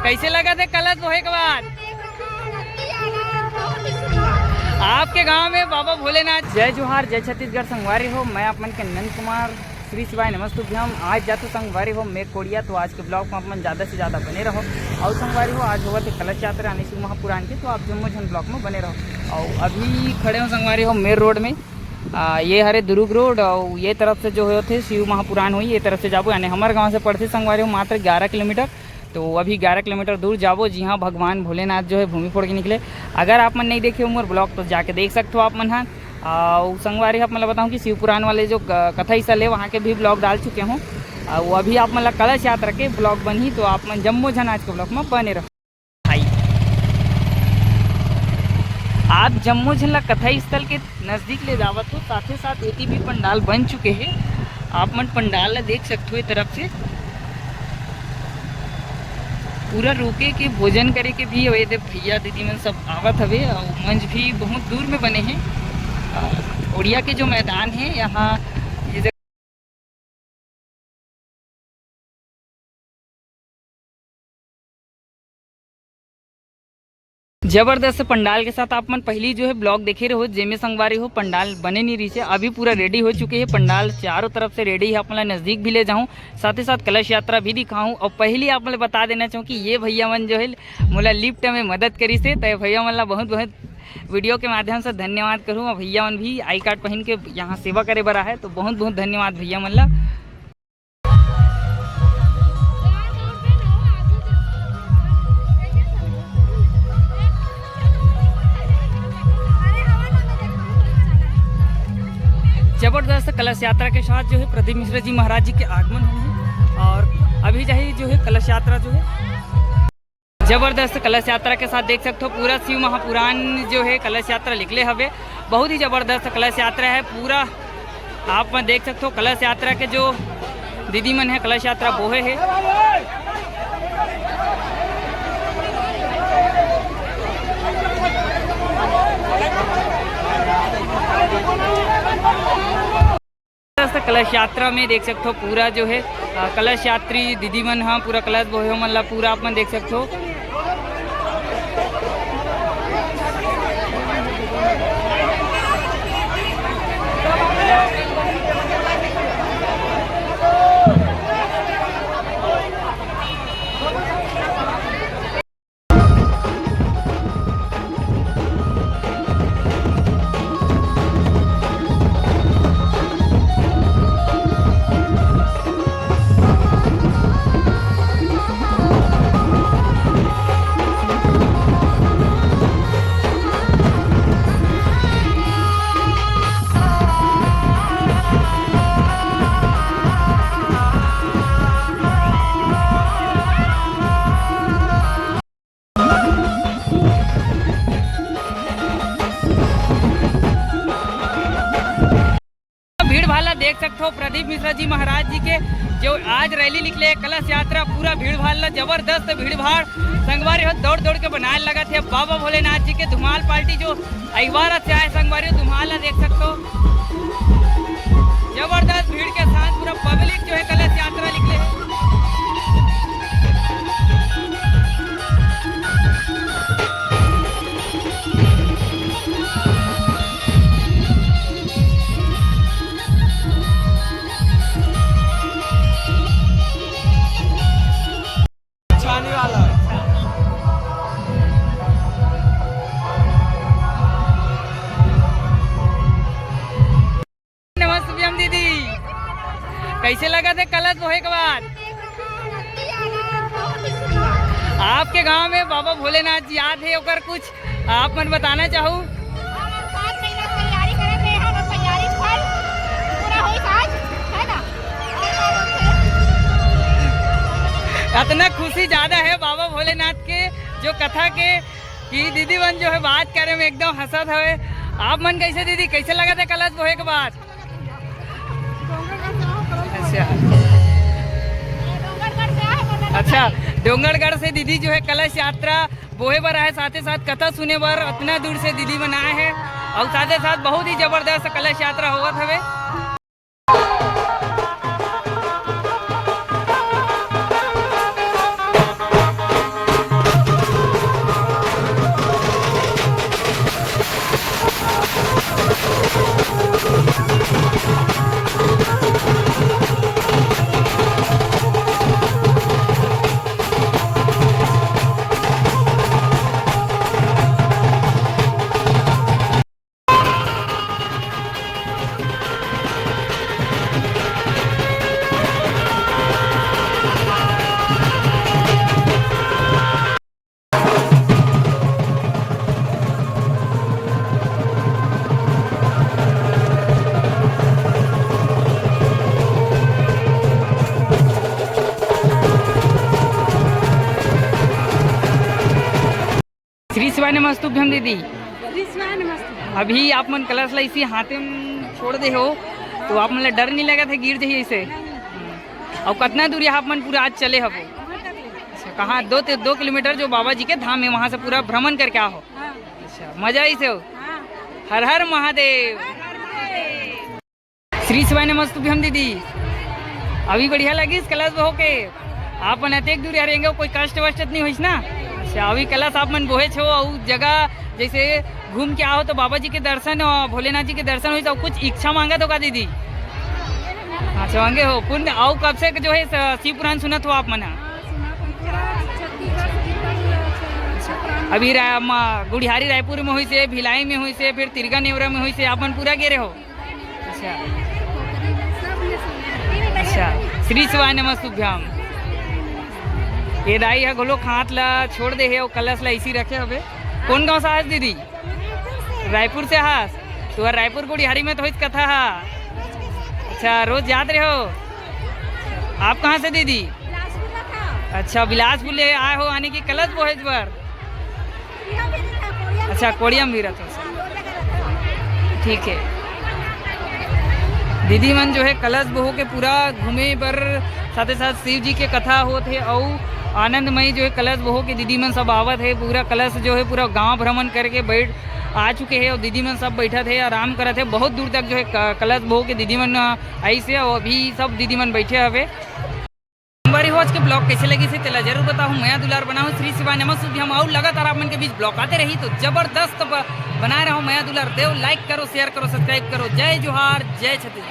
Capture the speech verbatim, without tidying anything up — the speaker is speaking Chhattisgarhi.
कैसे लगा थे कलश बोहे के बाद? आपके गांव में बाबा भोलेनाथ। जय जोहार, जय छत्तीसगढ़ संगवारी हो, मैं आप मन के नंद कुमार, श्री शिवाय नमस्तुभ्यम। आज जातो संगवारी हो मैं कोड़िया, तो आज के ब्लॉग में आप मन ज्यादा से ज्यादा बने रहो। और संगवारी हो, आज होवत हे कलश यात्रा यानी शिव महापुराण के, तो आप जम्मो झन ब्लॉग में बने रहो। और अभी खड़े हो संगवारी हो मेर रोड में, आ, ये हरे दुरुग रोड और ये तरफ से जो होथे शिव महापुराण होई, ये तरफ से जाबो, यानी हमर गांव से पड़थे संगवारी हो मात्र ग्यारह किलोमीटर। तो अभी ग्यारह किलोमीटर दूर जाबो, जिहां भगवान भोलेनाथ जो हे भूमि फोड़ के निकले। अगर आप मन नहीं देखे हो मोर ब्लॉग, तो जाके देख सकते हो आप मन हा। आ, अउ संगवारी हो, आप मन ला बताऊं कि शिव पुराण वाले जो क-, कथा स्थल हे, वहां के भी ब्लॉग डाल चुके हूं। आ, वो अभी आप मन ला कलश यात्रा के ब्लॉग बनही, तो आप मन जम्मो झन आज के ब्लॉग में बने रहो। भाई, आप जम्मो झन ला कथा स्थल के नजदीक ले जावत हो, साथे साथ एती भी पंडाल बन चुके हे। आप मन पंडाल ला देख सकत हो, ए तरफ से पूरा रुके के भोजन करे के भी, अउ एदे भैया दीदी मन सब आवत हवे, अउ मंच भी बहुत दूर में बने हे। अ, कोड़िया के जो मैदान हे, यहाँ ये जगह जबरदस्त पंडाल के साथ आप मन पहली जो है ब्लॉग देखे रहो, जेमे संगवारी हो पंडाल बने नहीं रही से, अभी पूरा रेडी हो चुके हैं पंडाल चारों तरफ से रेडी है। आप मन ला नजदीक भी ले जाऊं, साथ ही साथ कलश यात्रा भी दिखाऊं। और पहली आप मन ला बता देना चाहूँ कि ये भैया मन जो है मोला लिफ्ट में मदद करी से, तो भैया मन ला बहुत बहुत वीडियो के माध्यम से धन्यवाद करूँ। और भैया मन भी आई कार्ड पहन के यहाँ सेवा करे बर आहे, तो बहुत बहुत धन्यवाद भैया मन ला। जबरदस्त कलश यात्रा के साथ जो है प्रदीप मिश्रा जी महाराज जी के आगमन हुए हैं और अभी जाही जो है कलश यात्रा जो है जबरदस्त कलश यात्रा के साथ देख सकते हो पूरा शिव महापुराण जो है कलश यात्रा निकले हवे। बहुत ही जबरदस्त कलश यात्रा है पूरा। आप मन देख सकते हो कलश यात्रा के जो दीदी मन है कलश यात्रा बोहे है। कलश यात्रा में देख सकते हो पूरा जो है अ, कलश यात्री दीदी मन हा पूरा कलश बोहे मन ला पूरा आप मन देख सकते हो। भीड़ भाड़ ला देख सकते हो प्रदीप मिश्रा जी महाराज जी के जो आज रैली निकले कलश यात्रा, पूरा भीड़ भाड़ ला, जबरदस्त भीड़ भाड़ संगवारी हो दौड़ दौड़ के बनाए लगा थे बाबा भोलेनाथ जी के धुमाल पार्टी जो अहिवारा से आए संगवारी हो धुमाल ला देख सकते हो। जबरदस्त भीड़ के साथ पूरा पब्लिक जो है कलश यात्रा निकले है। छाने वाला है। नमस्ते भीम दीदी, कैसे लगा थे कलश बोहे के बाद? आपके गांव में बाबा भोलेनाथ जी आत हे, ओकर कुछ आप मन बताना चाहू? हम सात महीना से तैयारी करे थे, हम तैयारी फल पूरा होई आज, है ना? अतना खुशी ज्यादा है बाबा भोलेनाथ के जो कथा के कि दीदी मन जो है बात करे में एकदम हंसत हवे। आप मन कैसे दीदी, कैसे लगा था कलश बोहे के बाद? अच्छा, अच्छा, डोंगरगढ़ से दीदी जो है कलश यात्रा बोहे बर आए, साथे साथ कथा सुने बर अतना दूर से दीदी मन आए हैं और साथे साथ बहुत ही जबरदस्त कलश यात्रा होवत हवे। श्री शिवाय नमस्तुभ्यम दीदी। श्री शिवाय नमस्तुभ्यम। अभी आप मन कलश ला इसी हाथे में छोड़ दे हो, तो आप मन ला डर नहीं लगत हे गिर जाही ऐसे? नहीं। अउ कतना दूरी आप मन पूरा आज चले हवो? वहाँ तक ले। अच्छा, कहाँ? दो ते-, दो किलोमीटर जो बाबा जी के धाम है, वहाँ से पूरा भ्रमण करके आहो। हाँ। अच्छा, मजा आइस हे? हाँ। हर हर महादेव। हर हर महादेव। श्री शिवाय नमस्तुभ्यम दीदी। अभी बढ़िया लगिस कलश बोहे के? आप मन अतेक दूर आ रेंगे, कोई कष्ट वष्ट तो नहीं होइस ना? अच्छा, अभी कलश आप मन बोहेच हो, अउ जगह जैसे घूम के आहो तो बाबा जी के दर्शन, अ, भोलेनाथ जी के दर्शन होइस, अउ कुछ इच्छा मांगत हो का दीदी? अच्छा, मांगे हो पुण्य। अउ कब से जो है स-, शिव पुराण सुनत हो आप मन ह? अभी रा-, म-, गुढ़ियारी रायपुर में होइस हे, भिलाई में होइस हे, फिर तिरगा नेवरा में होइस हे, आप मन पूरा गे रहे हो? अच्छा। अच्छा, श्री शिवाय नमस्तुभ्यम। ये दाई ह घलो हाथ ला छोड़ दे हे अउ कलश ला इसी रखे हवे। कौन गांव से आस दीदी? रायपुर से आस। तुहर रायपुर गुढ़ियारी में तो होइस कथा हा। अच्छा, रोज जात रहे हो? आप कहाँ से दीदी? अच्छा, बिलासपुर ले आए हो, यानी कि कलश बोहेच बर। अच्छा, कोड़िया में भी रहते हो। ठीक है दीदी मन जो है कलश बोहे के पूरा घूमे बर, साथे साथ शिव जी के कथा होत हे अउ आनंदमय जो है कलश बोहे के दीदी मन सब आवत हे। पूरा कलश जो है पूरा गांव भ्रमण करके बैठ आ चुके हे अउ दीदी मन सब बैठत हे, आराम करत हे। बहुत दूर तक जो है क-, कलश बोहे के दीदी मन आइस हे अउ अभी सब दीदी मन बैठे हवे। संगवारी हो, आज के vlog कैसे लगिस हे तेला जरूर बताहू। मया दुलार बनाहू, श्री शिवाय नमस्तुभ्यम। अउ लगातार आप मन के बीच vlog आते रही तो जबरदस्त ब-, बनाए रहो मया दुलार। देव like करो, share करो, subscribe करो। जय जोहार, जय छत्तीसगढ़।